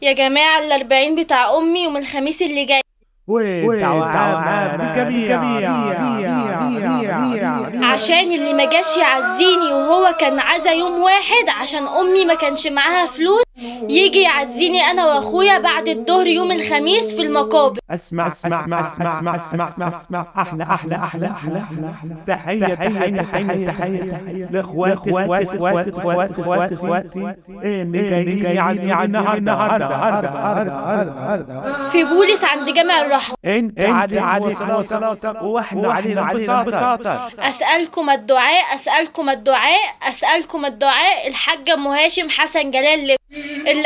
يا جماعة 40 بتاع أمي يوم الخميس اللي جاي. والدعوة عامة للجميع. عشان اللي ما جاش يعزيني وهو كان عزا يوم واحد عشان أمي ما كانش معاها فلوس، يجي يعزيني أنا وأخويا بعد الظهر يوم الخميس في المقابر. اسمع اسمع اسمع اسمع اسمع اسمع احلى احلى احلى احلى احلى تحية تحية تحية تحية لاخواتي اخواتي اخواتي اخواتي اخواتي اخواتي اللي جايين يعزوني النهارده. في بولس عند جامع الرحمة. انت عليك مواصلاتك واحنا علينا انبساطك. أسألكم الدعاء، أسألكم الدعاء، أسألكم الدعاء. الحاجة أم هاشم حسن جلال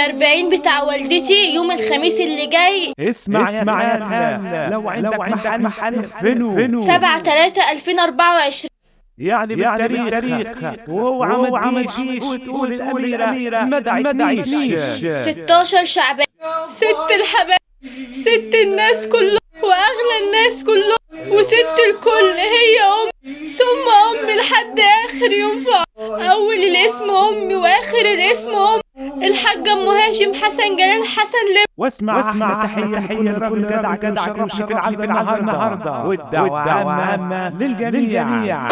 40 بتاع والدتي يوم الخميس اللي جاي. اسمع اسمع يا خالة، لو عندك محل فينو 7/3/2024 يعني بالتاريخ، وهو ما تجيش وتقول الأميرة ما دعتنيش. 16 شعبان، ست الحبايب، ست الناس كلهم وأغلى الناس كلهم وست الكل هي أمي، ثم أمي لحد آخر يوم في أول الاسم أمي وآخر الاسم أمي. الحاجة أم هاشم حسن جلال حسن لب. واسمع اسمع تحية تحية لكل جدع جدع شرفني في العزا النهارده، والدعوة عامة للجميع.